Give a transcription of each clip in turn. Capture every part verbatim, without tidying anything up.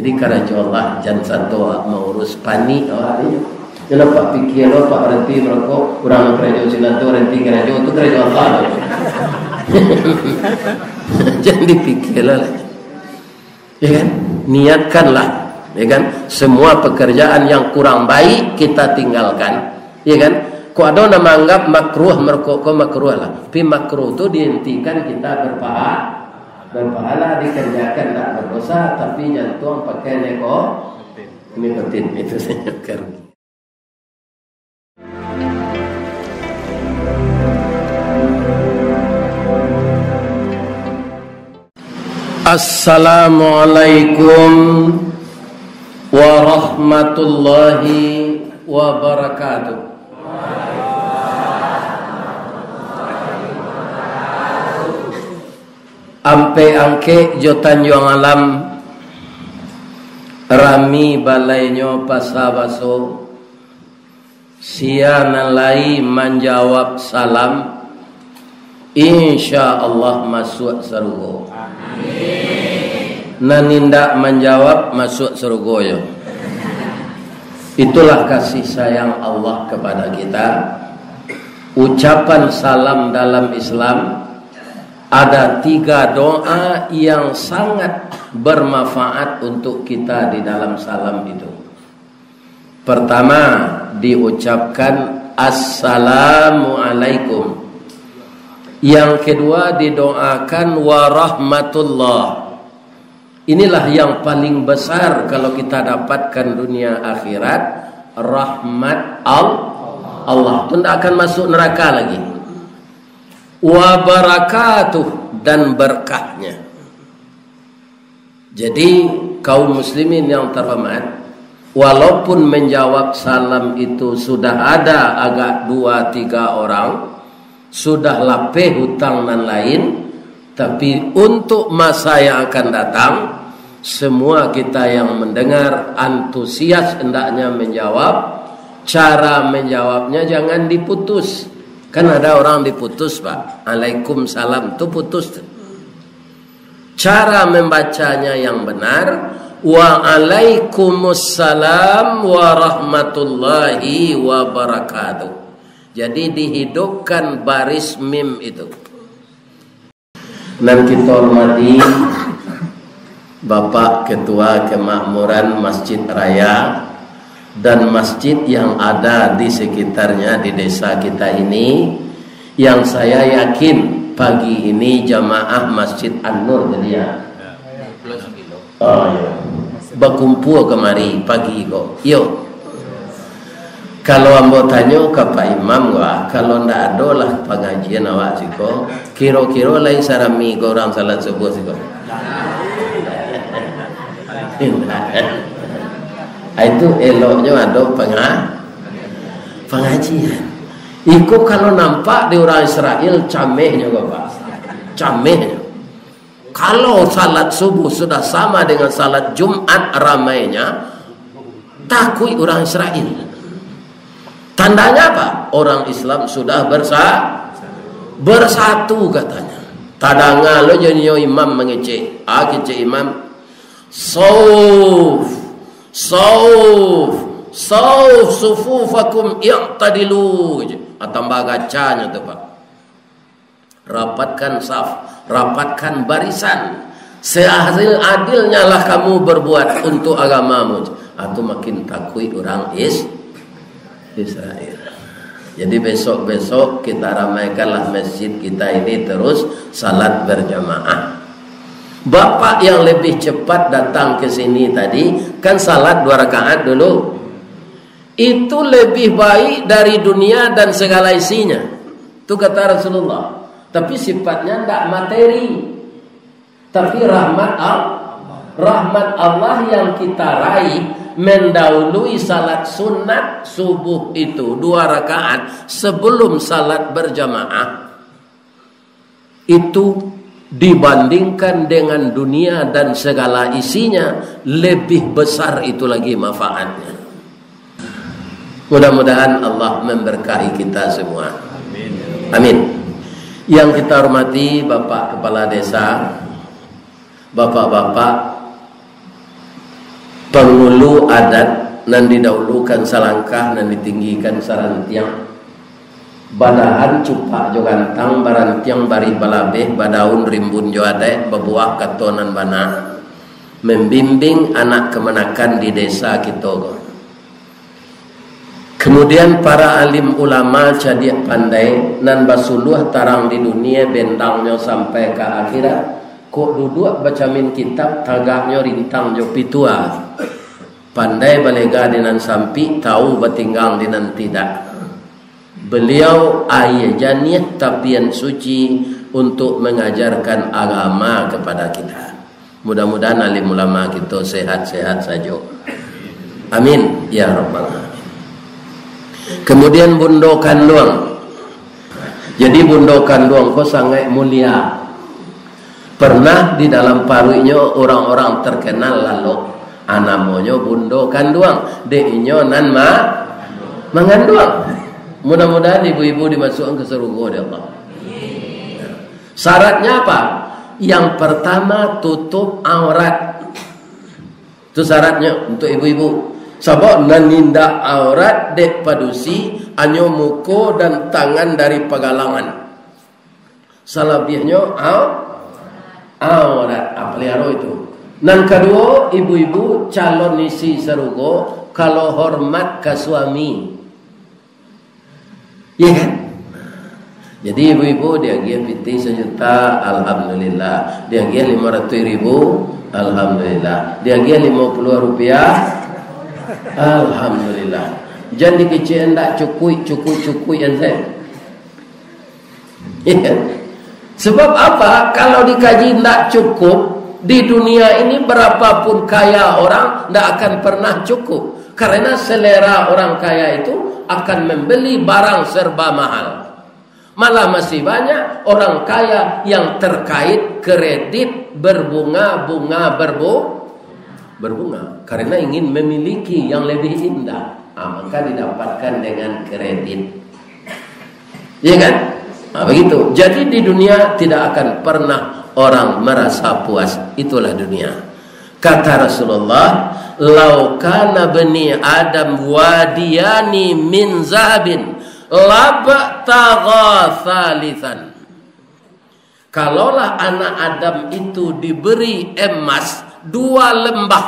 Di karajo Allah, jan sato maurus panik awak ni. Janlah pak pikia lo, pak baranti marokok, urang karajo sinan tu baranti karajo, tu karajo Allah. Jan dipikia lo lah. Ya kan? Niatkanlah, ya kan? Semua pekerjaan yang kurang baik kita tinggalkan, ya kan? Kok ado nan manganggap makruh marokok ko makruh lah. Tapi makruh tu dihentikan kita berpaha-, berpahala, dikerjakan tak berdosa, tapi jantuang pakai neko-, nikotin itu saja kan. Assalamualaikum warahmatullahi wabarakatuh. Ampek Angkek jo Tanjuang Alam, rami balainyo pasa baso. Sia nan lai manjawab salam, insya Allah masuak sarugo. Nan indak manjawab, masuak sarugo yo. Itulah kasih sayang Allah kepada kita. Ucapan salam dalam Islam, ada tiga doa yang sangat bermanfaat untuk kita di dalam salam itu. Pertama, diucapkan assalamualaikum. Yang kedua, didoakan warahmatullah. Inilah yang paling besar kalau kita dapatkan dunia akhirat, rahmat Al-, Allah. Tu ndak akan masuk neraka lagi. Wabarakatuh, dan berkahnya. Jadi, kaum muslimin yang terhormat, walaupun menjawab salam itu sudah ada agak dua tiga orang, sudah lapeh hutang nan lain, tapi untuk masa yang akan datang, semua kita yang mendengar antusias hendaknya menjawab. Cara menjawabnya jangan diputus. Kan ada orang diputus, Pak. Alaikum salam, tu putus tu. Cara membacanya yang benar, "Waalaikumussalam warahmatullahi wabarakatuh." Jadi, dihidupkan baris mim itu. Nan kita hormati Bapak Ketua Kemakmuran Masjid Raya dan masjid yang ada di sekitarnya di desa kita ini, yang saya yakin pagi ini jamaah Masjid An-Nur tadi ya. Oh, iya. Bakumpua kamari pagi ko. Iyo. Kalau ambo tanyo ka Pak Imam ko, ah, kalau ndak ado lah pangajian awak siko, kiro-kiro lai sarami ko urang salat subuh siko. Ah, itu eloknyo ado panga-, pangajian. Iko kalau nampak di urang Israel, camehnyo ko, Pak. Camehnyo. Kalau salat subuh sudah sama dengan salat Jumat ramainya, takuik urang Israel. Tandanya apa? Orang Islam sudah bersa-, bersatu katanya. Tadanga lo jo nyo imam mangecek. Ah, kecek imam, "Sauf, sauf, sauf sufufakum i'tadilu." Ah, tambah gacanyo tu, Pak. Rapatkan saf, rapatkan barisan. Seadil-adilnyalah kamu berbuat untuk agamamu. Ah, tu makin takuik urang Is-, Israel. Jadi, besok-besok kita ramaikanlah masjid kita ini terus salat berjamaah. Bapak yang lebih cepat datang ke sini tadi, kan salat dua rakaat dulu. Itu lebih baik dari dunia dan segala isinya. Tu kata Rasulullah. Tapi sifatnya ndak materi. Tapi rahmat Al-, rahmat Allah yang kita raih mendahului salat sunat subuh itu dua rakaat sebelum salat berjamaah. Itu dibandingkan dengan dunia dan segala isinya, lebih besar itu lagi manfaatnya. Mudah-mudahan Allah memberkahi kita semua. Amin. Yang kita hormati Bapak Kepala Desa, Bapak-bapak, Pangulu adat, nan didahulukan salangkah, nan ditinggikan sarantiang. Badahan cupak jo gantang, barantiang barih balabeh, badaun rimbun jo adaik, babuah kato nan bana, mambimbing anak kamanakan di desa kito ko. Kamudian, para alim ulama cadiak pandai, nan basuluah tarang di dunia, bendangnyo sampai ka akhirat, kok duduak bacamin kitab, tagaknyo rintang jo pitua. Pandai balega di nan sampik, tahu batinggang di nan tidak. Beliau aia janiah tapian suci untuk mengajarkan agama kepada kita. Mudah-mudahan alim ulama kito sehat-sehat sajo. Amin ya rabbal alamin. Kemudian, bundo kanduang. Jadi, bundo kanduang ko sangaik mulia. Pernah di dalam paruiknyo urang-urang terkenal lalok, a, namonyo bundo kanduang, dek inyo nan ma-, manganduang. Mudah-mudahan ibu-ibu dimasukkan ke sarugo dek Allah. Syaratnya apa? Yang pertama, tutup aurat. Itu syaratnyo untuk ibu-ibu. Sabab nan indak aurat dek padusi, hanyo muko dan tangan dari pagalangan. Salabiahnyo au-, aurat. Ah, paliaro itu. Nan kaduo, ibu-ibu calon isi sarugo, kalau hormat ka suami. Iya kan? Jadi, ibu-ibu diagiah pitih sajuta, alhamdulillah. Diagiah lima ratus ribu, alhamdulillah. Diagiah lima puluh rupiah, alhamdulillah. Jan dikecek, ndak cukuik, cukuik, cukuik, kan, Zain? Iya. Sebab apa? Kalau dikaji ndak cukup, di dunia ini berapapun kaya orang, ndak akan pernah cukup. Karena selera orang kaya itu akan membeli barang serba mahal. Malah masih banyak orang kaya yang terkait kredit berbunga-bunga berbu-, berbunga. Karena ingin memiliki yang lebih indah. Ah, maka didapatkan dengan kredit. Iya kan? Nah, begitu. Jadi, di dunia tidak akan pernah orang merasa puas. Itulah dunia. Kata Rasulullah, "Lau kana bani Adam wadiyani min zahabin, labtagha tsalitsan." Kalaulah anak Adam itu diberi emas dua lembah,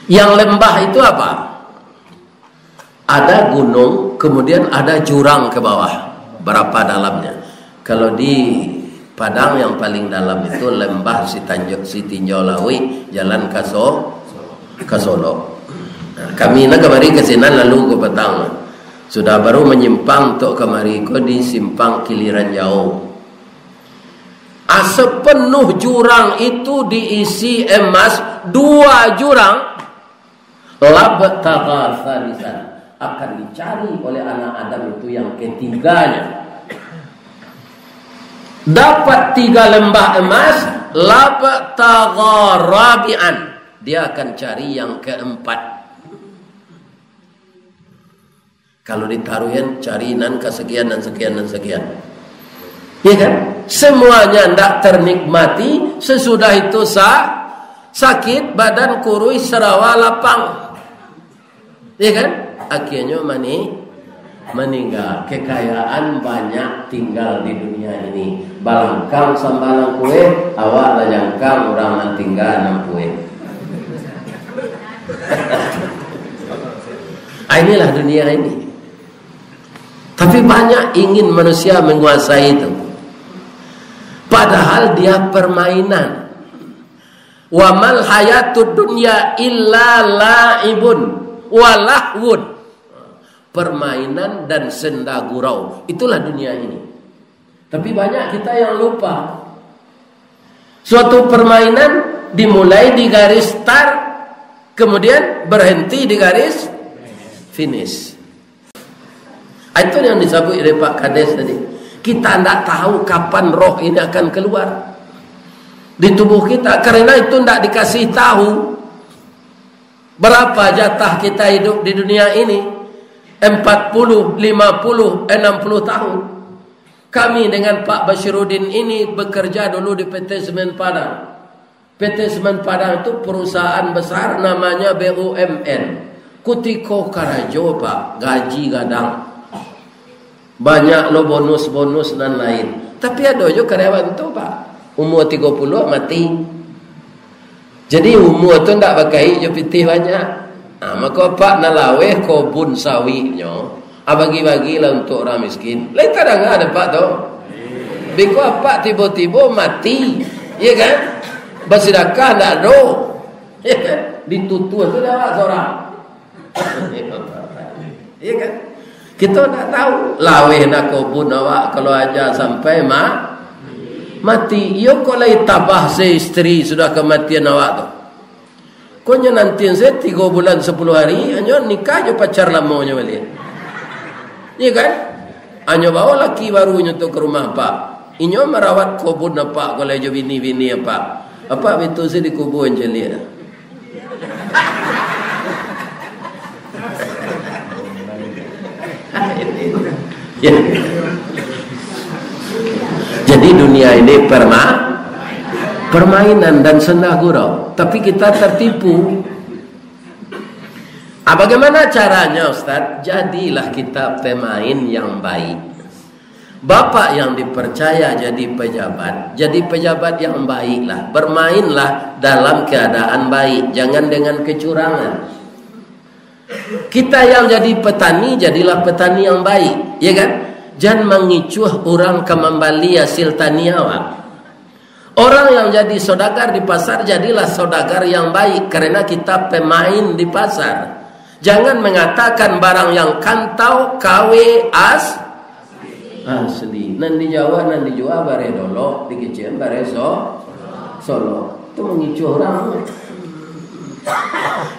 yang lembah itu apa? Ada gunung, kemudian ada jurang ke bawah. Berapa dalamnya? Kalau di Padang, yang paling dalam itu lembah Sitanjo-, Sitinjau Lauik, jalan ka So-, ka Solok. Nah, kami nak kamari ka sinan lalu ka Batang. Sudah baru manyimpang tok kamari ko di simpang Kiliran Jauh. Ah, sepenuh jurang itu diisi emas, dua jurang, labtagha tsalitsan, akan dicari oleh anak Adam itu yang ketiganya. Dapat tiga lembah emas, labtagha rabi'an, dia akan cari yang keempat. Kalau ditaruihan, cari nan kasakian, nan sakian, nan sakian. Ya kan? Semuanya ndak ternikmati, sesudah itu sa-, sakit, badan kuruih, sarawa lapang. Ya kan? Akhirnya mani-, maninggal. Kekayaan banyak tinggal di dunia ini. Balangkang sambalang kueh, awak lah jangkang, urang nan tinggal nan kueh. Ah, inilah dunia ini. Tapi banyak ingin manusia menguasai itu. Padahal dia permainan. "Wa mal hayatud dunya illa la'ibun wa lahwun." Permainan dan senda gurau. Itulah dunia ini. Tapi banyak kita yang lupa. Suatu permainan dimulai di garis start, kemudian berhenti di garis finish. Itu yang disebut oleh Pak Kades tadi. Kita ndak tahu kapan roh ini akan keluar di tubuh kita, karena itu ndak dikasih tahu. Berapa jatah kita hidup di dunia ini? Empat puluh, lima puluh, enam puluh tahun. Kami dengan Pak Basirudin ini bekerja dulu di P T Semen Padang. P T Semen Padang tu perusahaan besar, namanya B U M N. Kutiko karajo, Pak, gaji gadang. Banyak lo bonus-bonus nan lain. Tapi ado jo karyawan tu, Pak, umur tigo puluah mati. Jadi umur tu ndak bakait jo pitih banyak. Nah, mako apak nan laweh kobun sawitnyo, ah, bagi-bagilah untuak urang miskin. Lai tadanga dek apak tu. Biko apak tibo-tibo mati, iya kan? Basidakah ndak ado, iya kan? Ditutuah tu dek awak surang. Iya kan? Kito ndak tahu. Laweh na kobun awak kalau aja sampai ma-, mati. Iyo kok lai tabah se istri sudah kematian awak tu. Kok nyo nantian se tigo bulan sepuluh hari, anyo nikah jo pacar lamonyo baliak. Iya kan? Anyo bawa laki barunyo tu ka rumah apak. Inyo marawat kobun apak, kok lai jo bini-bini apak. Apak bitu se dikubua caliak. Ya. Jadi dunia ini perma-, permainan dan senda gurau. Tapi kita tertipu. Ah, bagaimana caranya, Ustaz? Jadilah kita pemain yang baik. Bapak yang dipercaya jadi pejabat, jadi pejabat yang baiklah. Bermainlah dalam keadaan baik, jangan dengan kecurangan. Kita yang jadi petani, jadilah petani yang baik, ya kan? Jan mangicuah urang ka mambali hasil tani awak. Orang yang jadi saudagar di pasar, jadilah saudagar yang baik, karena kita pemain di pasar. Jangan mengatakan barang yang kantau kawe as-, asli. Nan di Jawa, nan dijua bareh dolok, di kicek bareh so-, solok. Itu mangicuah urang.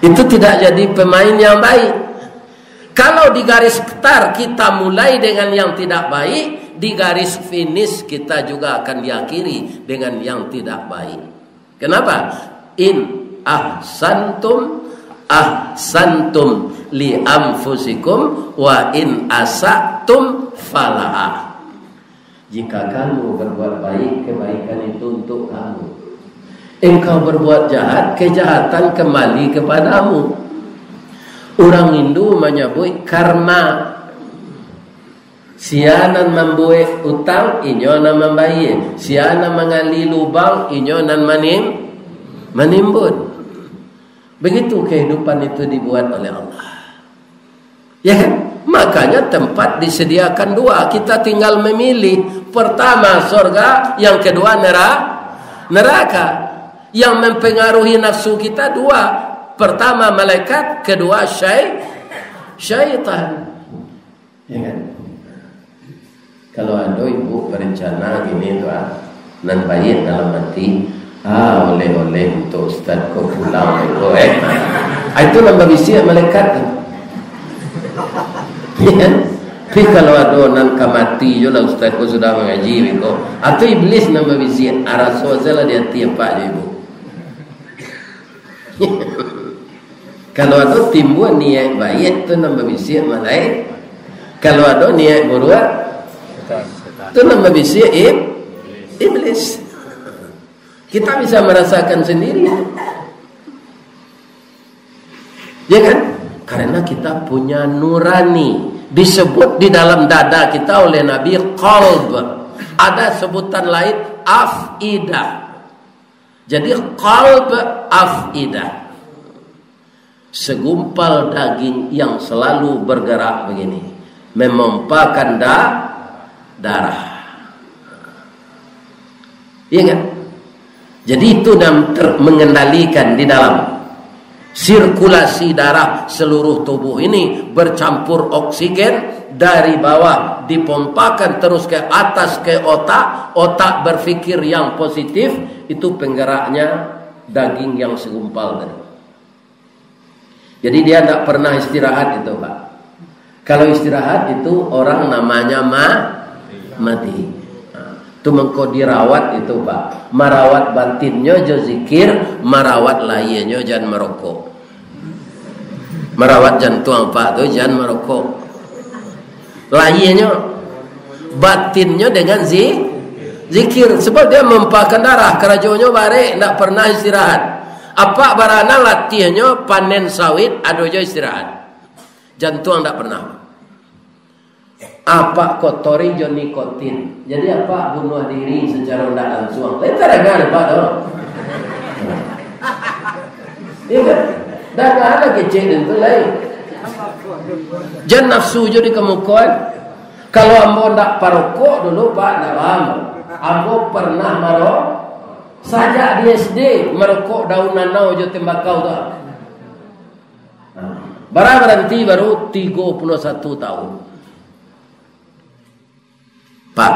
Itu tidak jadi pemain yang baik. Kalau di garis start kita mulai dengan yang tidak baik, di garis finish kita juga akan diakhiri dengan yang tidak baik. Kenapa? In ahsantum, ahsantum li anfusikum, wa in asatum falaha. Jika kamu berbuat baik, kebaikan itu untuk kamu. Engkau berbuat jahat, kejahatan kembali kepadamu. Urang Hindu manyabuik karma. Sia nan mambuek utang, inyo nan mambayia. Sia nan mangali lubang, inyo nan manim-, manimbun. Begitu kehidupan itu dibuat oleh Allah. Ya kan? Makanya tempat disediakan dua, kita tinggal memilih. Pertama sorga, yang kedua nera-, neraka. Yang mempengaruhi nafsu kita dua. Pertama malaikat, kedua syai-, syaitan. Ya kan? Kalau ado ibu berencana gini tu, ah, nan baiak dalam hati, ah, oleh-oleh untuk ustaz ko pulang ko, eh. Ah, itu nan babisiak malaikat tu. Ya kan? Tapi kalau ado nan ka mati jo lah ustaz ko sudah mangaji ko, ah, tu iblis nan babisiak, ah, raso sajolah di hati apak jo ibu. Kalau ado timbua niaik baiak, tu nan babisiak malaikat. Kalau ado niaik buruak, tu nan babisiak ib-, iblis. Kita bisa merasakan sendiri. Ya kan? Karena kita punya nurani. Disebut di dalam dada kita oleh Nabi qalb. Ada sebutan lain, afidah. Jadi, qalb, afidah. Segumpal daging yang selalu bergerak begini, memompakan da-, darah. Iya kan? Jadi, itu yang ter-, mengendalikan di dalam sirkulasi darah seluruh tubuh ini bercampur oksigen dari bawah dipompakan terus ke atas ke otak, otak berpikir yang positif, itu penggeraknya daging yang segumpal tadi. Jadi dia tidak pernah istirahat itu, Pak. Kalau istirahat itu orang namanya ma-, mati. Nah, tu mangko dirawat itu, Pak. Marawat batinnyo jo zikir, marawat lahianyo jan marokok. Marawat jantuang apak tu jan marokok. Lahianyo, batinnyo dengan zi-, Zikir, sebab dia mempakan darah, karajonyo barek, ndak pernah istirahat. Apak baranak latiahnyo panen sawit, ado jo istirahat. Jantuang ndak pernah. Apak kotori jo nikotin. Jadi apak bunuh diri secara ndak langsung. Lain tadanga apak tu. Iya kan? Dah ndak ado kecek tu lain. Jan nafsu jo dikemukakan. Kalau ambo ndak parokok dulu, Pak, ndak paham. Ambo pernah maro-, sajak di S D marokok daun nanau jo tembakau tu. Bara baranti baru tigo puluah satu tahun. Pak,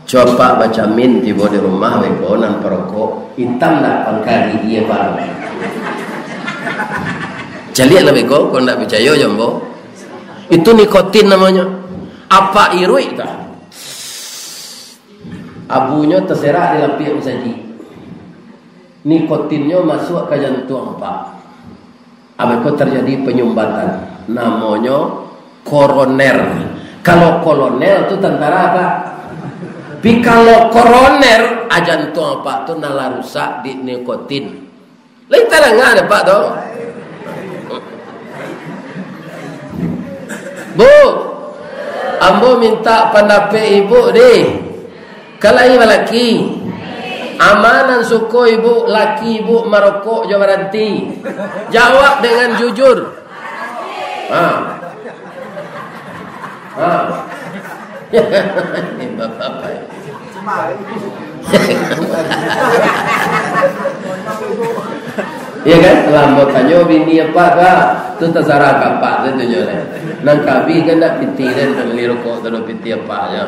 coba bacamin tibo di rumah, beko nan parokok, itam ndak pangka gigi, Pak? Caliak lah beko, kok ndak picayo jo ambo. Itu nikotin namonyo. Apak iruik tah. Abunyo taserak di lapiak musajik. Nikotinnyo masuak ka jantuang, Pak. Abih ko tarjadi panyumbatan. Namonyo koroner. Kalau kolonel tu tentara, Pak. Tapi kalau koroner, ah, jantuang Apak tu nan lah rusak di nikotin. Lain tadanga dek Apak tu. Bu, ambo minta pandapek Ibu deh. Ka lai balaki. Ama nan suko Ibu, laki Ibu marokok jo baranti? Jawab dengan jujur. Ha. Ha. Bapak-bapak. Iya kan? Lah, mau tanyo bini Apak, Pak. Tu tasarah ka Apak tu, tunyo deh. Nan kabi kan ndak pitih deh, nan bali rokok tu, pitih Apak je.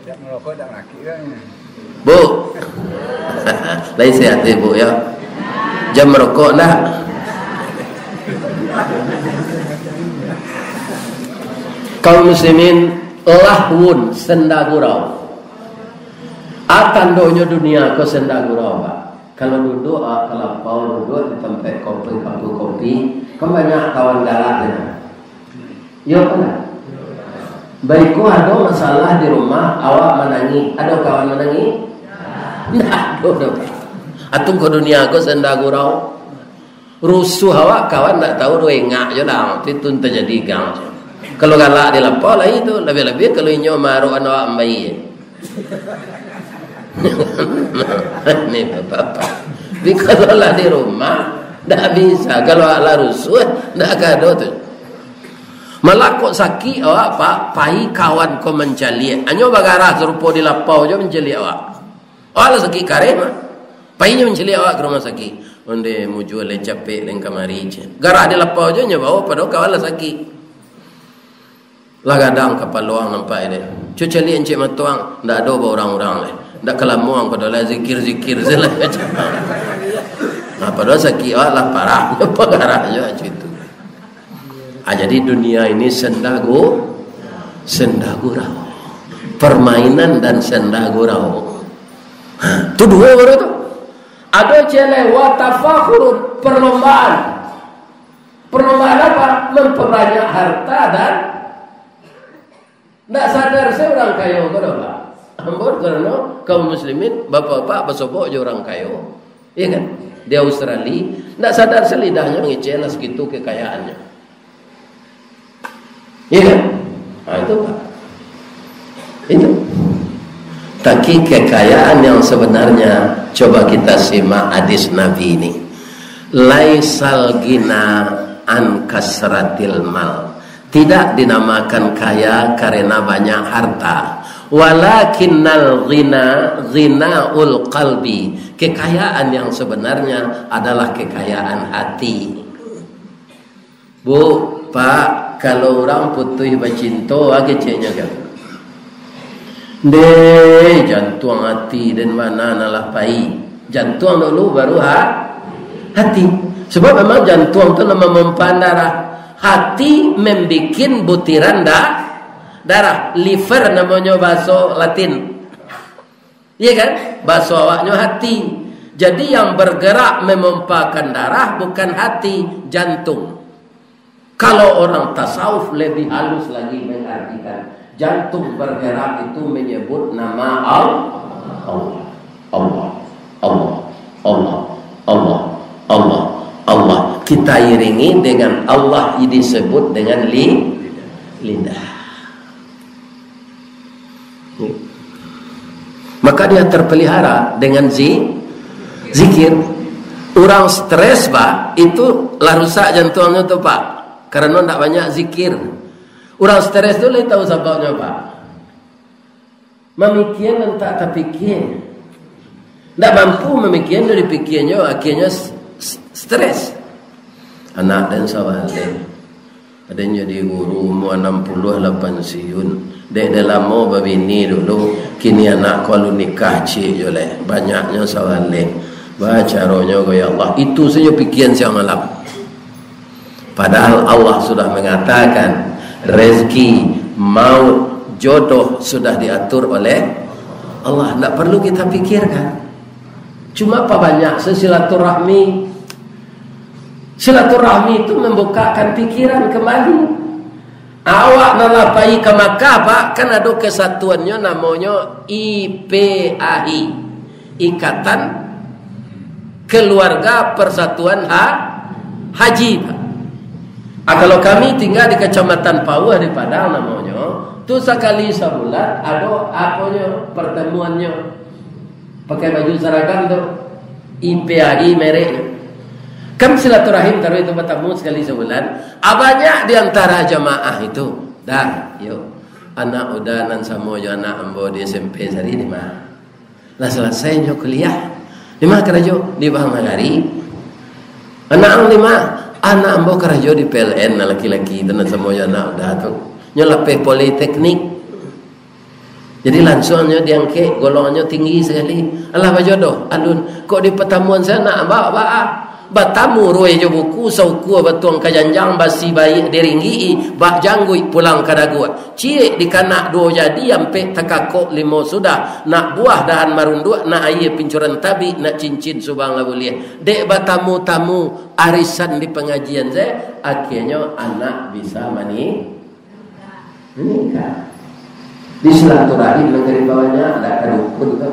Dak marokok, dak malaki kan. Bu. Lai sehat deh, Bu, ya. Jan marokok ndak? Kaum muslimin, lahwun, senda gurau. A tandonyo dunia ko senda gurau, Pak. Kalau duduak, ah, ka lapau duduak di tampek kopi, kampung kopi, kan banyak kawan galak tu. Iyo kan? Baiko ado masalah di rumah, awak manangih. Ado kawan manangih? Ndak ado doh. Atun ko dunia ko senda gurau. Rusuah awak kawan ndak tahu doh, engak je lah. Tapi tun tajadi gang. Kalau galak di lapau lai tu, labiah-labiah kalau inyo marukan awak ambai. Ni bapak-bapak. Tapi kalau lah di rumah, ndak bisa. Kalau lah rusuah, ndak ka ado tu. Malah kok sakik awak, Pak, pai kawan ko mancaliak. Anyo bagarah sarupo di lapau jo mancaliak awak. Awak lah sakik kareh mah. Pai nyo mancaliak awak ka rumah sakik. Onde mujua lai capek lai kamari, ceh. Garah di lapau jo nyo bawa, padahal kawan lah sakik. Lah gadang kapalo ang nampak deh. Cu caliak encik mato ang, ndak ado baurang-urang lai. Ndak kalamuang pado lah zikir-zikir se lah. Nah, padahal sakik awak lah parah. Apa garah je macam itu. Ah, jadi dunia ini senda gu-, senda gurau. Permainan dan senda gurau. Ha, tu duo baru tu. Ado cele wa tafakhurun, perlombaan. Perlombaan apa? Memperbanyak harta dan ndak sadar se urang kayo ko doh, Pak. Ampun, karano kaum muslimin, bapak-bapak basobok jo urang kayo. Iya kan? Di Australia, ndak sadar se lidahnyo ngecek lah segitu kekayaannyo. Iya kan? Nah, itu, Pak. Itu. Tapi kekayaan yang sebenarnya, coba kita simak hadis Nabi ini. Laisal ghina an kasratil mal. Tidak dinamakan kaya karena banyak harta. Walakinnal ghina ghinaul qalbi. Kekayaan yang sebenarnya adalah kekayaan hati. Bu, Pak, kalau urang putuih bacinto, ah, keceknyo kan. Deh, jantuang hati den ma nan lah pai. Jantuang dulu, baru ha-, hati. Sebab memang jantuang tu nan mamompakan darah. Hati membikin butiran da-, darah. Liver namonyo bahaso Latin. Iya kan? Bahaso awaknyo hati. Jadi, yang bergerak memompakan darah bukan hati, jantung. Kalau orang tasawuf lebih halus lagi mengartikan, Jantung bergerak itu menyebut nama Al-, Allah. Allah, Allah, Allah, Allah, Allah, Allah. Kita iringi dengan Allah, disebut dengan li-, lidah. Maka dia terpelihara dengan zi-, zikir. Urang stres, Pak, itu lah rusak jantungnyo tu, Pak. Karena ndak banyak zikir. Urang stres tu lai tahu sababnyo, Pak. Mamikia nan tak tapikia. Ndak mampu mamikia, ndak dipikianyo, akhirnyo s-, s-, stres. Anak den sabaleh. Aden jadi guru umua anam puluah lah pansiun. Dek den lamo babini dulu, kini anak ko alun nikah ciek jo lai. Banyaknyo sabaleh. Ba caronyo ko, ya Allah. Itu sajo pikian siang malam. Padahal Allah sudah mengatakan, rezeki, maut, jodoh sudah diatur oleh Allah. Ndak perlu kita pikirkan. Cuma pabanyak se silaturahmi. Silaturahmi itu membukakan pikiran kembali. Awak nan lah pai ka Makkah, Pak, kan ado kesatuannyo namonyo I P A I, Ikatan Keluarga Persatuan Ha-, Haji, Pak. Ah, kalau kami tinggal di Kecamatan Pauh di Padang namonyo, tu sakali sabulan ado aponyo, pertemuannyo. Pakai baju saragam tu, I P A I mereknyo. Kan silaturahim taruih tu, batamu sakali sabulan. Ah, banyak di antara jamaah itu. Dah, yo. Anak Uda nan samo jo anak ambo di S M P sari di ma? Lah salasai nyo kuliah. Di ma karajo? Di Bank Nagari. Anak ang di ma? Anak ambo karajo di P L N, laki-laki tu nan samo jo anak Uda tu. Nyo lapeh politeknik. Jadi, langsuang nyo diangkek, golongan nyo tinggi sakali. Alah bajodoh, alun. Kok di patamuan sanak, ba, ba, batamu ruweh jo buku, saukua batuang ka janjang, basi baiak diringgik-i, bak jangguik pulang ka daguak. Ciek dikanak duo jadi, ampek takakok limo sudah, nak buah dahan marunduak, nak aia pincuran tabik, nak cincin subang lah buliah. Dek batamu-tamu arisan di pangajian se, akhianyo anak bisa mani-, Menikah. Di silaturahim nagari babanyak, ndak ka dukun tu.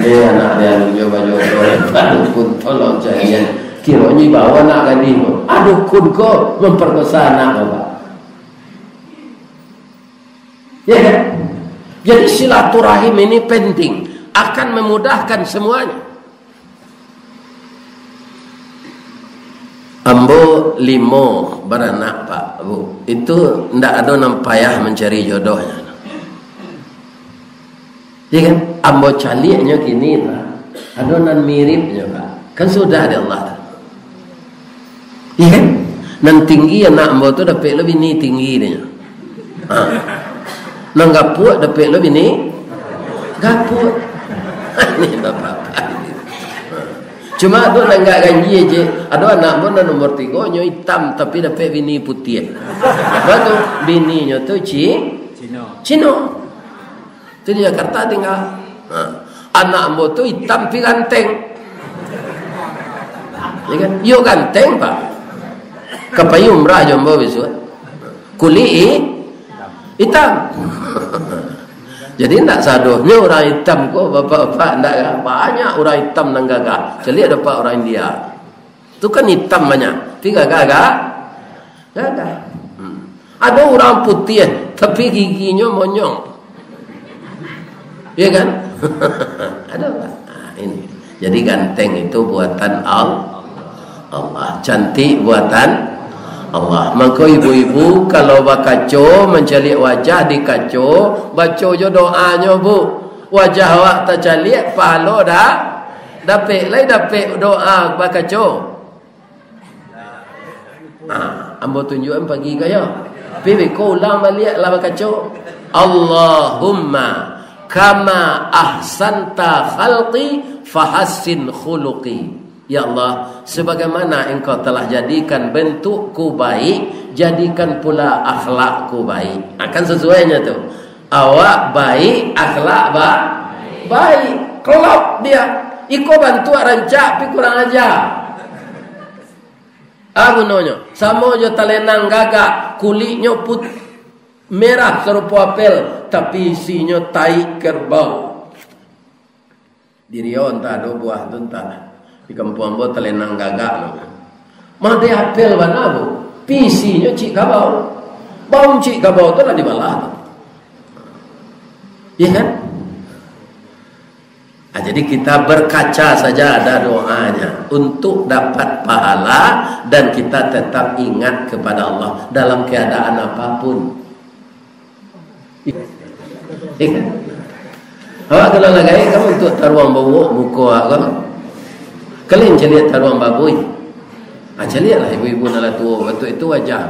Eh, anak dia alun jo bajodoh, ka dukun tolong carian. Kironyo bawa anak gadih tu. Ah, dukun ko memperkosa anak ko, Pak. Ya kan? Jadi silaturahim ini penting, akan memudahkan semuanya. Ambo limo baranak, Pak, Bu. Itu ndak ado nan payah mancari jodohnyo. Iya kan? Ambo caliaknyo kini, Pak. Ado nan miripnyo, Pak. Kan sudah dek Allah tu. Iya kan? Nan tinggi anak ambo tu dapek lo bini tinggi dek nyo. Ha. Nan gapuak dapek lo bini gapuak. Ni bapak-bapak ni. Cuma tu nan agak ganjia je. Ado anak ambo nan nomor tigo, nyo itam tapi dapek bini putiah. Apa tu? Bininyo tu Ci-, Cino. Cino. Tu di Jakarta tinggal. Ha. Anak ambo tu itam pi ganteng. Ya kan? Yo ganteng, Pak. Ka pai umrah jo ambo bisuak. Kulik i-, itam. Jadi, ndak sadohnyo urang itam ko, bapak-bapak, ndak, banyak urang itam nan gagah. Caliak dapek urang India. Tu kan itam banyak, tapi gagah gak? Gagah. Hmm. Ado urang putiah, tapi giginyo monyong. Iya kan? Ado, Pak. Nah, ini. Jadi ganteng itu buatan Al-, Allah. Cantik buatan Allah. Mangko ibu-ibu kalau bakaco, mancaliak wajah di kaco, baco jo doanyo, Bu. Wajah awak tacaliak, pahalo dak dapek, lai dapek doa bakaco. Nah, ambo tunjuakan pagi ko yo. Tapi beko ulang baliak lah bakaco. Allahumma kama ahsanta khalqi fahassin khuluqi. Ya Allah, sebagaimana Engkau telah jadikan bentukku baik, jadikan pula akhlakku baik. Nah, kan sesuainyo tu. Awak baik, akhlak ba-, baik. Klop dia. Iko bantuak rancak, tapi kurang aja. Ah, gunonyo. Samo jo talenang gagah, kuliknyo put-, Merah sarupo apel, tapi isinyo taik kerbau. Di Riau antah ado buah tu, antah. Di kampuang ambo talenang gagak tu. Mah dek apel bana tu, tapi isinyo cik kabau. Bau cik kabau tu lah dibalah tu. Iya kan? Ah, jadi kita berkaca saja ada doanya untuk dapat pahala dan kita tetap ingat kepada Allah dalam keadaan apapun. Iya kan? Awak kalau lagai kamu untuk taruang bawok muko awak ko. Kalian caliak taruang babui. Ah, caliaklah ibu-ibu nan lah tuo, bantuak itu wajah.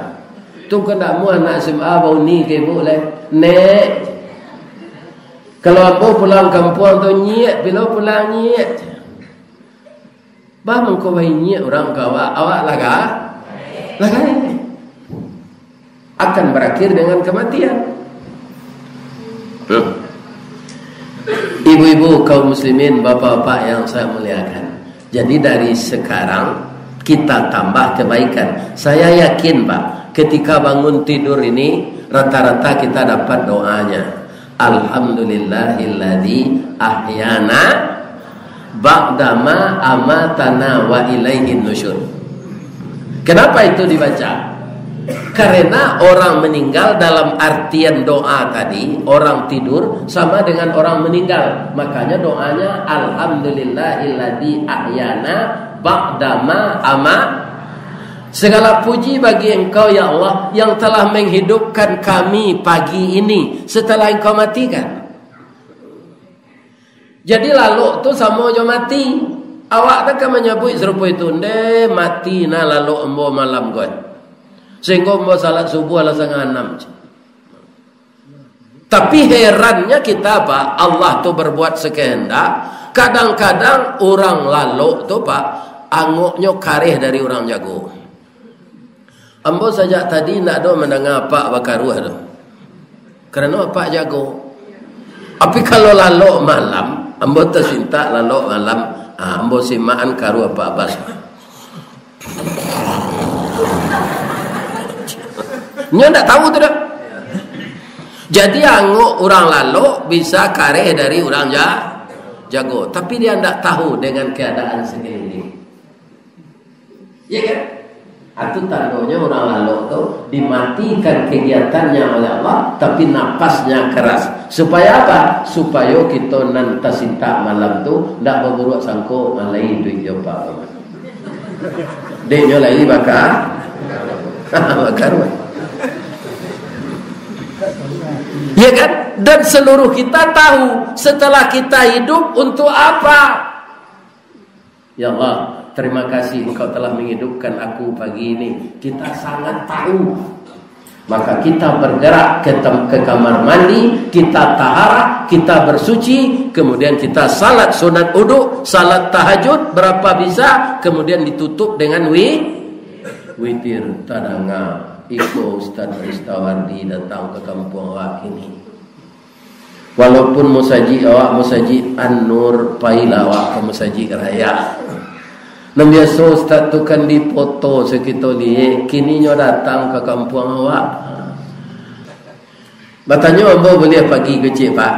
Tu kan dak amuah anak S M A bauni ka ibu lai. Nek, kalau ambo pulang kampuang tu nyiak, bilo pulang nyiak. Bah mangko bainyiak urang ka awak, awak laga-, lagai. Akan berakhir dengan kematian. Hmm. Ibu-ibu, kaum muslimin, bapak-bapak yang saya muliakan. Jadi dari sekarang kita tambah kebaikan. Saya yakin, Pak, ketika bangun tidur ini rata-rata kita dapat doanya. Alhamdulillahilladzi ahyana ba'dama amatana wa ilaihin nusyur. Kenapa itu dibaca? Karena orang meninggal dalam artian doa tadi, orang tidur sama dengan orang meninggal. Makanya doanya, "Alhamdulillahilladzi ahyana ba'dama ama." Segala puji bagi Engkau, ya Allah, yang telah menghidupkan kami pagi ini setelah Engkau matikan. Jadi, lalok tu samo jo mati. Awak tu kan manyabuik sarupo itu, "Ndeh, mati nah lalok ambo malam ko." Sehinggo ambo salat subuah lah satangah anam. Tapi herannyo kita, Pak, Allah tu berbuat sekehendak. Kadang-kadang urang lalok tu, Pak, angoknyo kareh dari urang jago. Ambo sajak tadi ndak ado mandanga apak bakaruah tu. Karano apak jago. Tapi kalau lalok malam, ambo tasintak lalok malam, ah, ambo simakan karuah apak Abbas. Nyo ndak tahu tu dah. Jadi angok urang lalok bisa kareh dari urang ja-, jago. Tapi dia ndak tahu dengan keadaan sekeliling. Iya kan? Itu tandonyo urang lalok tu dimatikan kegiatannya oleh Allah, tapi napasnya keras. Supaya apa? Supayo kito nan tasintak malam tu ndak baburuak sangko, "Alai duit jo pak." Dek nyo lai baka-, bakaruah. Iya kan? Dan seluruh kita tahu, setelah kita hidup, untuk apa? Ya Allah, terima kasih Engkau telah menghidupkan aku pagi ini. Kita sangat tahu. Maka kita bergerak ke tem-, ke kamar mandi, kita taharah, kita bersuci, kemudian kita salat sunat uduk, salat tahajud berapa bisa, kemudian ditutup dengan wi-, witir. Tadanga, iko Ustaz Ristawardi datang ke kampuang awak kini. Walaupun musajik awak musajik An-Nur, pailah awak ka musajik raya. Nan biaso ustaz tu kan dipoto sakito liek, kini nyo datang ka kampuang awak. Batanyo ambo buliah pagi kecek, Pak.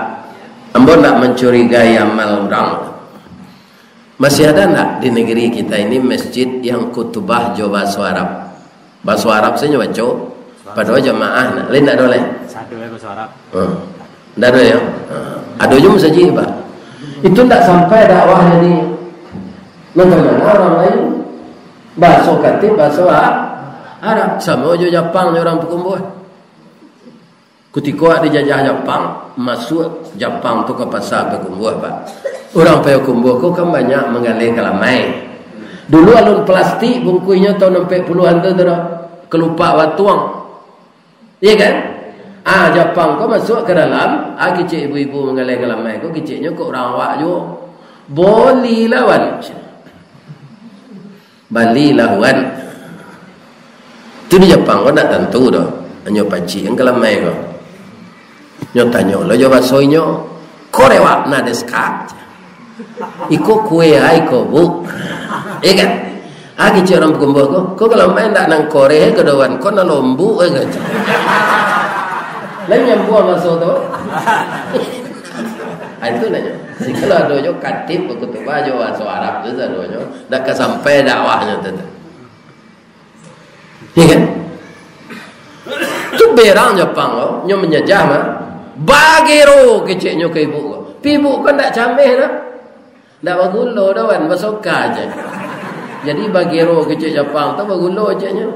Ambo ndak mancurigai amal urang. Masih ada ndak di negeri kita ini masjid yang khutbah jo bahaso Arab? Bahaso Arab sajo baco, padahal jamaah nak. Lain ndak ado lai? Sado ya bahaso Arab. Hmm. Ndak ado ya? Hmm. Ado jo masajik, Pak. Itu ndak sampai dakwah jadi. Nonton mana orang lain? Bahaso katik, bahaso A-, Arab. Samo jo Japang jo urang Pakumbuah. Kutiko awak dijajah Japang, masuak Japang tu ka pasa Pakumbuah, Pak. Urang Payakumbuah ko kan banyak manggaleh kalamai. Dulu alun plastik bungkuihnyo tahun ampek puluahan tu, tu doh. Kalupak batuang. Iya kan? Ah, Japang ko masuak ka dalam, ah, kicik ibu-ibu manggaleh kalamai ko, kiciknyo kok urang awak juo. Bolilah, wan. Balilah, wan. Tu di Japang ko ndak tantu doh. Hanyo pacik an kalamai ko. Nyo tanyo lo jo baso inyo, "Kore wa nan desu ka?" "Iko kue ai ko, Bu." Iya kan? Ah, kicik urang Pakumbuah ko, "Ko kalamai ndak nan kore ko doh, wan, ko nan lombuk ai ko." Lain nyambuang baso tu. Ah, itu nyo. Jadi kalau adonyo khatib bakutubah jo baso Arab tu sadonyo, ndak ka sampai dakwahnyo tu. Ya kan? Tu berang Japang ko, nyo manjajah mah. Bagero keceknyo ka ibu ko. Pi ibu ko ndak cameh doh. Ndak bagulo doh, wan, basoka je. Jadi bagero kecek Japang tu bagulo keceknyo.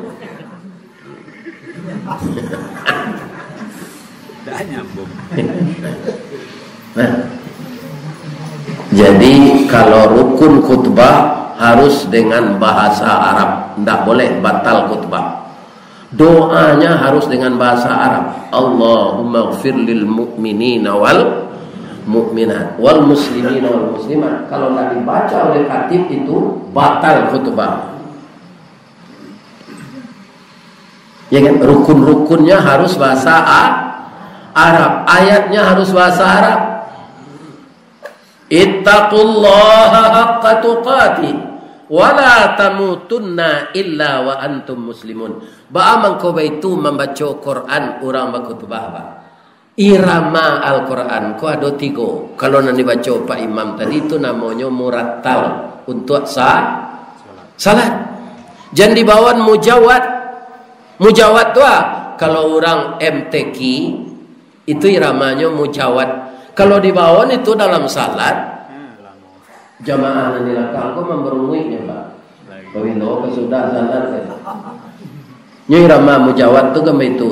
Dah nyambung. Nah. Jadi kalau rukun khutbah harus dengan bahasa Arab, ndak boleh batal khutbah. Doanya harus dengan bahasa Arab. Allahumma gfir lil mu'minina wal mu'minat wal muslimina wal muslimat. Kalau nggak dibaca oleh khatib itu batal khutbah. Ya kan? Rukun-rukunnya harus bahasa A-, Arab. Ayatnya harus bahasa Arab. Ittaqullaha haqqa tuqatih wa la tamutunna illa wa antum muslimun. Baa mangko baitu mambaco Quran urang bakutubah, Pak? Irama Al-Quran ko ado tigo. Kalau nan dibaco Pak Imam tadi tu namonyo murattal untuak sa-, salat. Jan dibawan mujawad. Mujawad tu ah, kalau urang M T Q, itu iramanyo mujawad. Kalau dibawan itu dalam salat, jamaah nan di lakang ko mambarunguiknyo, Pak. Pabilo ka sudah salat, kan. Nyo irama mujawad tu kan baitu.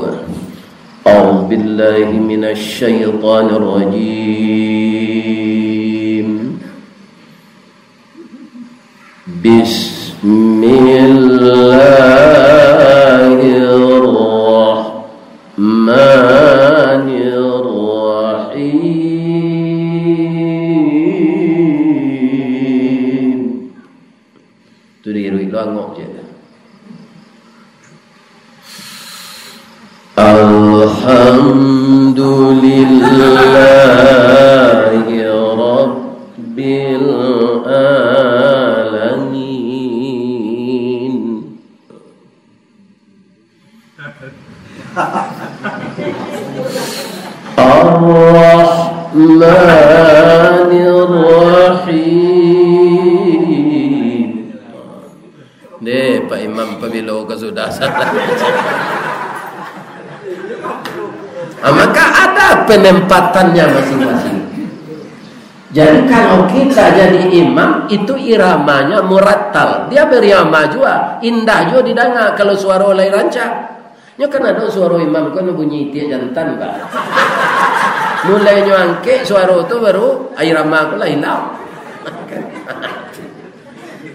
A'udzubillahi minasyaitonirrajim. Bismillahirrahmanirrahim. Tu diiruik lo angok je. Alhamdulillahi Rabbil Alamin. Ar-Rahmanir Rahim. Deh, Pak Imam, pabilo ka sudah salat. Ah, maka ada penempatannya masing-masing. Jadi, kalau kita jadi imam, itu iramanya murattal. Dia berirama jua, indah jua didanga kalau suaro lai rancak. Nyo kan ado suaro imam ko nan bunyi itiak jantan, Pak. Mulai nyo angkek suaro tu, baru irama ko lah hilang.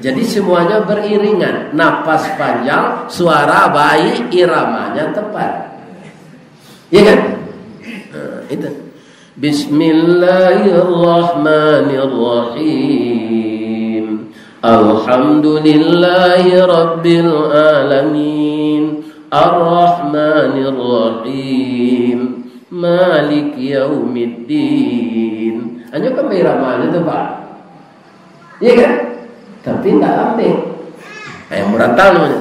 Jadi, semuanya beriringan. Napas panjang, suara baik, iramanya tepat. Ya kan? Nah, itu. Bismillahirrahmanirrahim. Alhamdulillahi Rabbil Alamin. Arrahmanirrahim. Maliki Yaumiddin. Hanyo kan bairamanya tu, Pak. Iya kan? Tapi ndak lambek. Ayam murattal namanya.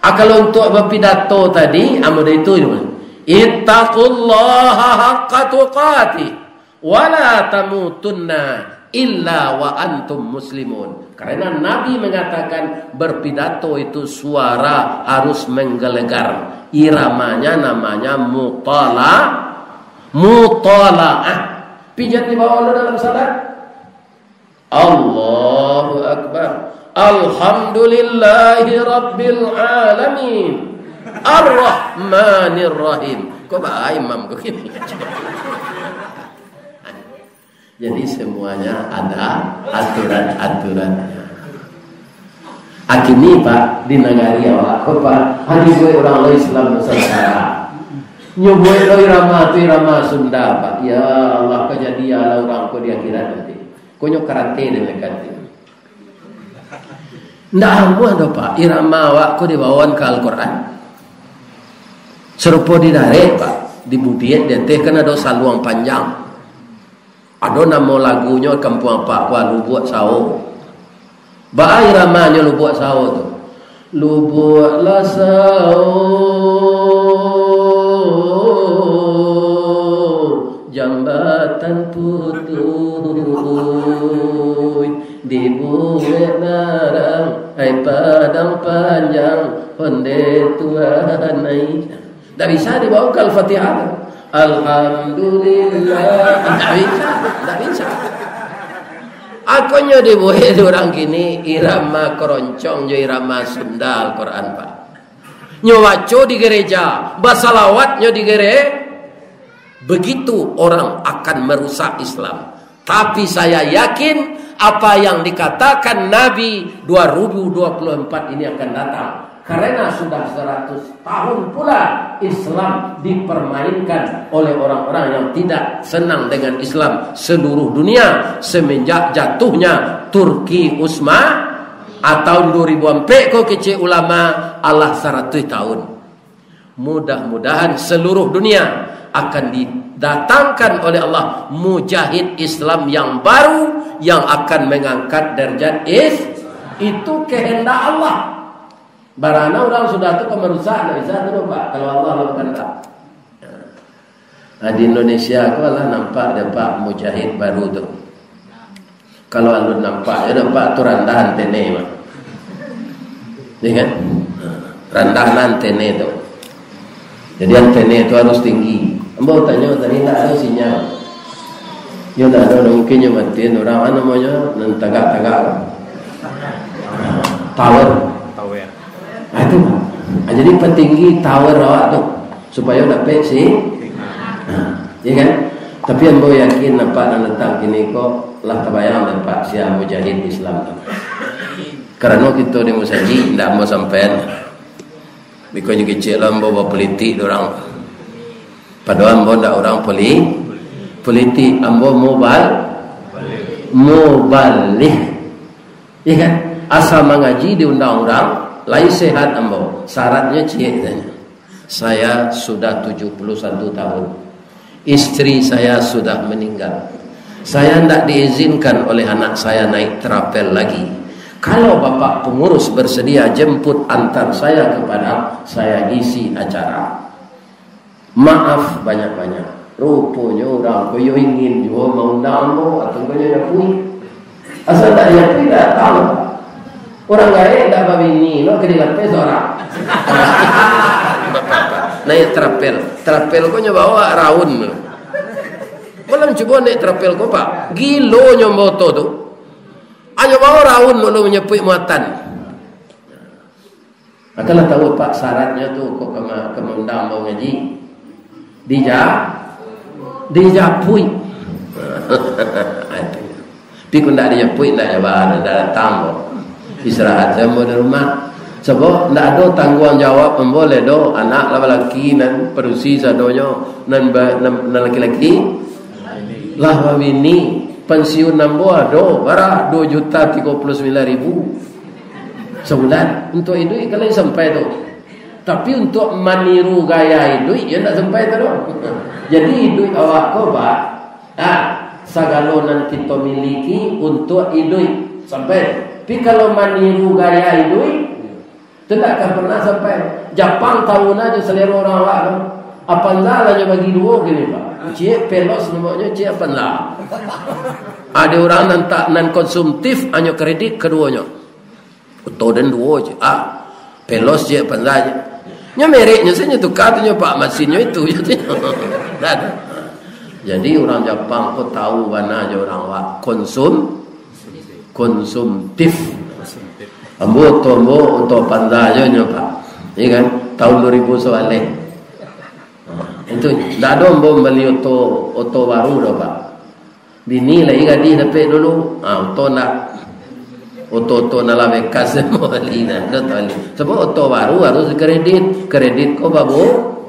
Ah, kalau untuk bapidato tadi, ah, model itu namanya. Ittaqullaha haqqa tuqatih, wa la tamutunna illa wa antum muslimun. Karena Nabi mengatakan, berpidato itu suara harus menggelegar. Iramanya namanya mutala-, mutalaah. Pijat di bawah lo dalam salat. Allahu Akbar. Alhamdulillahi Rabbil Alamin. Ar-Rahmanir Rahim. Kok ba imam kok gini? Jadi, semuanya ada aturan-aturannya. Akini, Pak, di nagari awak ko, Pak, hanya buat urang lo Islam Nusantara. Nyo buat lo irama tu irama Sunda, Pak. Ya Allah, kajadianlah urang ko di akhirat nanti. Ko nyo karate dek malaikat tu. Ndak amuah doh, Pak, irama awak ko dibawan ka Al-Quran. Sarupo di darek, Pak, di budiak, di ateh kan ado saluang panjang. Ado namo lagunyo Kampuang Apak ko, Lubuak Sao. Baa iramanyo Lubuak Sao tu? Lubuak lah sao, Jambatan putuih, dibuek narang, ai padang panjang, onde Tuhan ai. Ndak bisa dibaok Al-Fatihah tu. Alhamdulillah. Ndak bisa, ndak bisa. Akonyo dibuek dek urang kini irama keroncong jo irama Sunda Al-Quran, Pak. Nyo baco di gereja, basalawat nyo di gere-, begitu orang akan merusak Islam. Tapi saya yakin apa yang dikatakan Nabi dua ribu dua puluh empat ini akan datang. Karena sudah seratus tahun pula Islam dipermainkan oleh orang-orang yang tidak senang dengan Islam seluruh dunia semenjak jatuhnya Turki Utsma-, ah, tahun dua ribu ampek ko kecek ulama, alah saratus tahun. Mudah-mudahan seluruh dunia akan didatangkan oleh Allah mujahid Islam yang baru yang akan mengangkat derajat is-, itu kehendak Allah. Barana urang sudah tu ka marusak, ndak bisa tu doh, Pak, kalau Allah lah bakandak. Nah, di Indonesia ko lah nampak dek Pak mujahid baru tu. Kalau alun nampak, yo nampak tu randah antene, Pak. Iya kan? Randah lah antene tu. Jadi antene tu harus tinggi. Ambo tanyo tadi, ndak ado sinyal. Yo ndak ado, mungkin nyo matiin urang, anu namonyo, nan tagak-tagak. Tower. Tower. Ah, itu. Ah, jadi patinggi tower awak tu, supayo dapek si-, ah, iya kan? Tapi ambo yakin, nampak nan datang kini ko lah tabayang dek Pak sia mujahid Islam tu. Karano kito di musajik, ndak ambo sampaian. Bikon nyo kecek lah ambo bapolitik dek urang. Padahal ambo ndak urang poli-, politik, ambo mubal-, mubalig. Iya kan? Asa mangaji diundang urang, lai sehat ambo. Syaratnyo ciek, tanyo. Saya sudah tujuh puluh satu tahun. Istri saya sudah meninggal. Saya ndak diizinkan oleh anak saya naik travel lagi. Kalau Bapak pengurus bersedia jemput antar saya ke Padang, saya isi acara. Maaf banyak-banyak. Ruponyo urang ko yo ingin juo maundang ambo, atau ko nyo nyapuik. Asa ndak nyapuik, datang. Urang gaek ndak babini, lo ka dilapeh surang. Naiak travel. Travel ko nyo baok raun. Malam cubo naiak travel ko, Pak. Gilo nyo moto tu. Anyo baok raun, lo manyapuik muatan. Akanlah tahu, Pak, syaratnyo tu kok ka ma-, ka maundang ambo ngaji. Dija-, dijapuik. Tapi kok ndak dijapuik, ndak jabar, ndak datang ambo. Istirahat sajo ambo di rumah. Sabab ndak ado tangguang jawab ambo lai doh, anak lah balaki nan padusi sadonyo, nan ba-, nan, nan laki-laki lah babini, pensiun ambo ado, bara duo juta tigo puluh sambilan ribu. Sabulan. Untuak iduik kan lai sampai tu. Tapi untuak maniru gaya iduik, yo ndak sampai tu doh. Jadi iduik awak ko, Pak, ah, sagalo nan kito miliki untuak iduik, sampai. Tapi kalau maniru gaya iduik, tu ndak akan pernah sampai. Japang tahu na jo salero urang awak tu. Avanza lah nyo bagi duo kini, Pak. Ciek Veloz namonyo, ciek Avanza. Ado urang nan tak, nan konsumtif, hanyo kredit kaduonyo. Oto den duo je. Ah, Veloz je, Avanza je. Nyo mereknyo sajo nyo tuka tu nyo, Pak, masinnyo itu je tu nyo. Nah, tu. Jadi urang Japang ko tahu bana jo urang awak konsum-, konsumtif. Ambo oto ambo, oto Avanza je nyo, Pak. Iya kan? Tahun dua ribu sabaleh. Itu, ndak ado ambo mambali oto, oto baru doh, Pak. Bini lai gadih dapek dulu. Ah, oto ndak. Oto-oto nan lah bekas mambali nah, ndak tahu. Sabab oto baru harus kredit. Kredit ko babu-,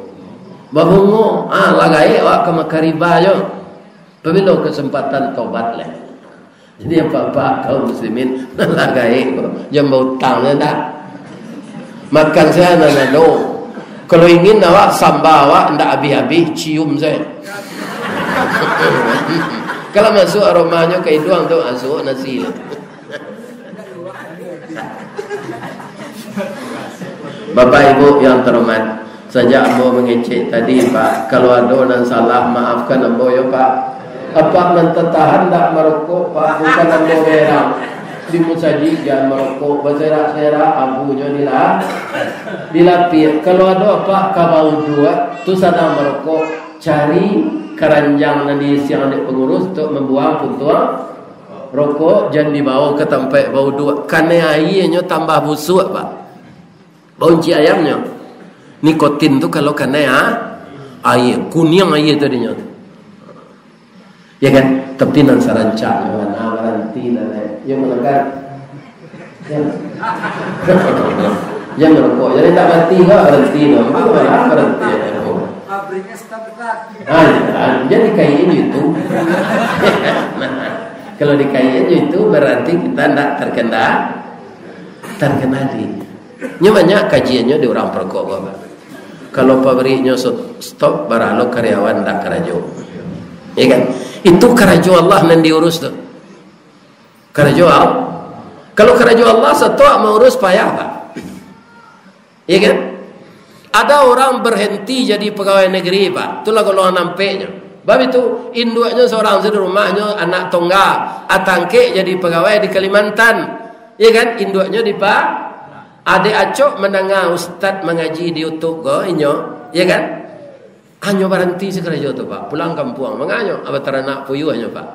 babungo. Ah, lah gaek awak ka makan riba jo. Pabilo kesempatan tobat lai? Jadi, apak-apak kaum muslimin, nan lah gaek ko, jan bautang se ndak. Makan sajo nan ado. Kalau ingin awak samba awak ndak abih-abih, cium sajo. Kalau masuak aromanyo ka iduang tu, masuak nasi lah. Bapak Ibu yang terhormat, Sajak ambo mangecek tadi, Pak, kalau ado nan salah, maafkan ambo yo, Pak. Apak nan tatahan ndak marokok, Pak, bukan ambo berang. Di musajik jan marokok, baserak-serak, abunyo dila-, dilapiak. Kalau ado apak ka bauduak, tu sadang marokok, cari karanjang nan diisiang dek pangurus untuak mambuang puntuang rokok, jan dibawo ka tampek bauduak. Kanai aianyo tambah busuak, Pak. Bauncik ayamnyo. Nikotin tu kalau kanai, ah, aia, kuniang aia tadinyo tu. Ya kan? Tapi nan sarancaknyo, nah, baranti lah, eh. Yo, manakan. Ya. Jan marokok. Jadi tak mati kok, baranti tu. Itu malah baranti. Pabriknya stop, Ustaz. Ah, ya, jadi kayak itu. Nah, kalau dikait itu, berarti kita ndak terkendali. Terkendali. Nyo banyak kajiannyo di urang parokok ko, Pak. Kalau pabriknyo so-, stop, baralo karyawan ndak karajo. Ya kan? Itu karajo Allah nan diurus tu. Karajo Allah. Kalau karajo Allah, satoak maurus payah, Pak. Ya kan? Ada orang berhenti jadi pegawai negeri, Pak. Itulah golongan ampeknyo. Bab itu, induaknyo seorang sajo di rumahnyo, anak tunggal. Atangkek jadi pegawai di Kalimantan. Ya kan? Induaknyo di Pa-, adek acok mandanga ustaz mangaji di YouTube ko, inyo. Ya kan? Hanyo baranti sakarajo tu, Pak. Pulang kampuang. Manganyo, aba taranak puyuahnyo, Pak.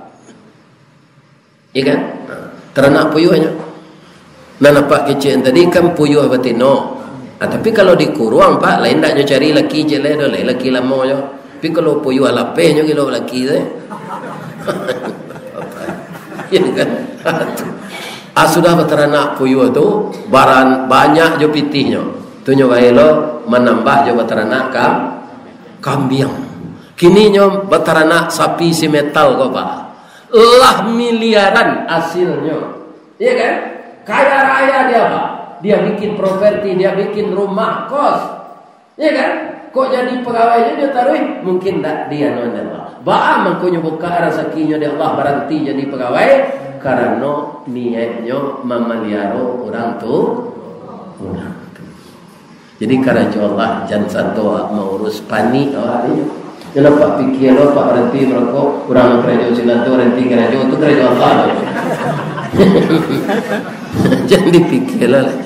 Ya kan? Ha, taranak puyuahnyo. Nan apak kecek tadi kan puyuah batino. Ha, tapi kalau dikuruang, Pak, lain ndak nyo cari laki ciek lai doh, lai laki lamonyo. Tapi kalau puyuah lapehnyo gilo laki tu. Ya kan? Ha, tu. Ah, sudah bataranak puyuah tu, baran-, banyak jo pitihnyo. Tu nyo bae lo manambah jo bataranak kam-, kambiang. Kini nyo bataranak sapi si metal ko, Pak. Lah miliaran hasilnyo. Iya kan? Kaya raya dia, Pak. Dia bikin properti, dia bikin rumah, kos. Iya kan? Kok jadi pegawai nyo taruih? Mungkin ndak dia, non, Allah. Baa mangkonyo buka rasakinyo di Allah, baranti jadi pegawai? Karano niatnyo mamaliaro urang tu. Urang tu. Jadi, karajo Allah, jan sato maurus panik awak ni. Janlah apak pikia lo, apak baranti marokok, urang karajo sinan tu baranti karajo, tu karajo Allah tu. Jan dipikia lo lah.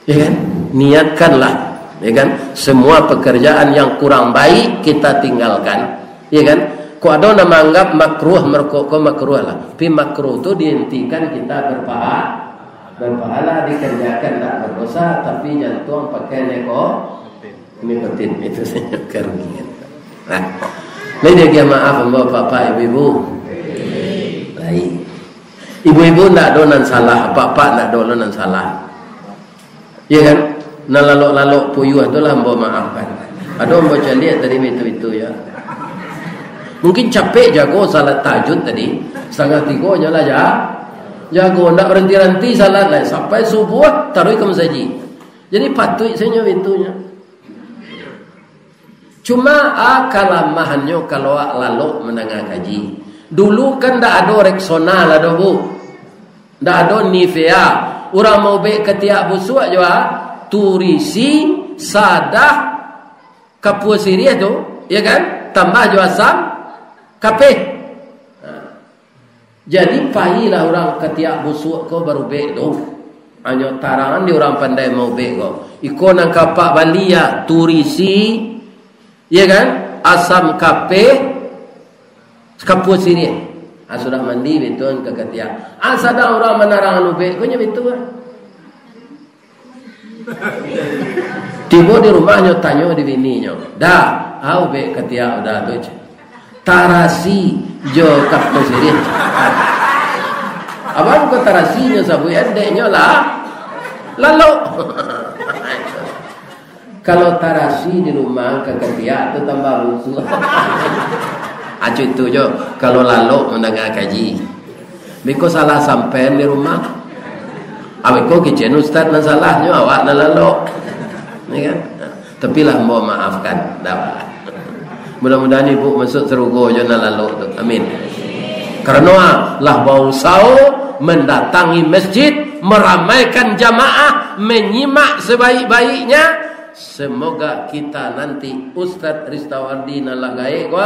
Ya kan? Niatkanlah, ya kan? Semua pekerjaan yang kurang baik kita tinggalkan, ya kan? Kok ado nan manganggap makruh marokok ko, makruh lah. Tapi makruh tu dihentikan kita berpaha-, Berpahala dikerjakan, tak berdosa, tapi jantuang pakai neko-, nikotin. Itu sajo karugian. Nah, lai diagiah maaf ambo, apak-apak, ibu-ibu? Lai. Ibu-ibu ndak ado nan salah, apak-apak ndak ado lo nan salah. Iya kan? Nan lalok-lalok puyuah tu lah ambo maafkan. Ado ambo caliak tadi itu-itu ya. Mungkin capek jago salat tahajud tadi, satangah tigo nyo lah ja-, jago, ndak baranti-ranti salat lai, sampai subuah taruih ka masajik. Jadi patuik sajo itu nyo. Cuma, ah, kalamahannyo kalau awak lalok mandanga kaji. Dulu kan ndak ado Rexona lah doh, Bu. Ndak ado Nivea. Urang maubek katiak busuak jo, ah, turisi, sadah, kapua siriah tu, ya kan? Tambah jo asam kapeh. Nah. Jadi, pailah urang katiak busuak ko barubek tu. Hanyo tarangan di urang pandai maubek ko. Iko nan ka apak bali ya, turisi, ya kan? Asam kapeh, kapua siriah. Ah, sudah mandi, bituan ka katiak. Ah, sadang urang manarangan ubek ko nyo bituan. Tibo di rumahnyo, tanyo di bininyo, "Dah, ah, ubek katiak udah tu, cek." "Tarasi jo kapua siriah." Abang ko tarasinyo sabuik, endeknyo lah lalok. Kalau tarasi di rumah ka katiak tu tambah lusuah. Acu itu jo, kalau lalok mandanga kaji. Biko salah sampean di rumah. Abiko kicen ustaz nan salahnyo, awak nan lalok. Ya kan? Tapi lah ambo maafkan. Dah. Mudah-mudahan ibu masuk sarugo jo nan lalok tu. Amin. Karano lah bausao mandatangi masjid, maramaikan jamaah, manyimak sabaik-baiknya, Semoga kita nanti, Ustaz Ristawardi nan lah gaek ko,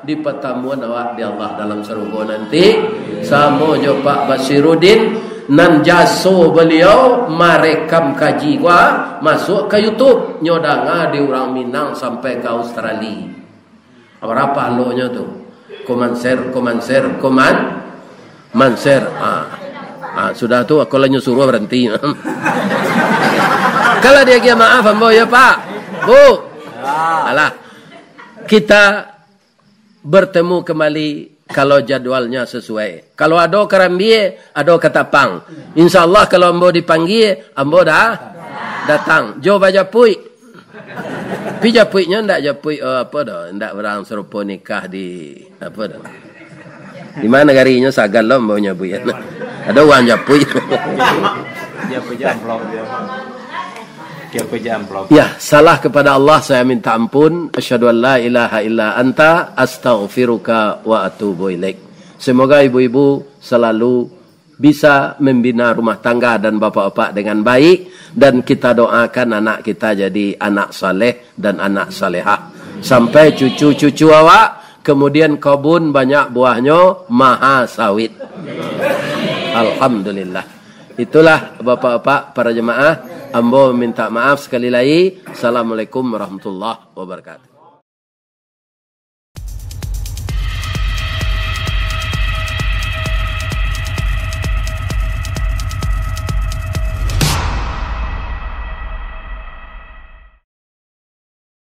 di patamuan awak di Allah dalam sarugo nanti, samo jo Pak Basiruddin, nan jaso baliau marekam kaji ko, masuak ka YouTube, nyo danga di urang Minang sampai ka Australia. Bara pahalonyo tu? Komanser, komanser, koman-, manser. Ah. Ah, sudah tu, aku lah nyo suruah baranti. Kalau dia agiah maaf, ambo, ya, Pak. Bu. Alah. Kita bertemu kembali kalau jadwalnya sesuai. Kalau ado karambia, ado katapang. Insya Allah, kalau ambo dipanggia, ambo dah datang. Jo bajapuik. Tapi japuiknyo ndak japuik, eh, apa dah, ndak urang sarupo nikah di, apa dah. Di ma nagarinyo sagan lo ambo nyabuik. Ado urang japuik. Dia kerja amplop dia. Dia kerja amplop. Ya, salah kepada Allah saya minta ampun. Asyhadu an la ilaha illa anta, astaghfiruka wa atubu ilaik. Semoga ibu-ibu selalu bisa membina rumah tangga dan bapak-bapak dengan baik, dan kita doakan anak kita jadi anak saleh dan anak salehah. Sampai cucu-cucu awak, kemudian kebun banyak buahnyo, maha sawit. Alhamdulillah. Itulah bapak-bapak para jemaah, ambo minta maaf sekali lagi. Assalamualaikum warahmatullahi wabarakatuh.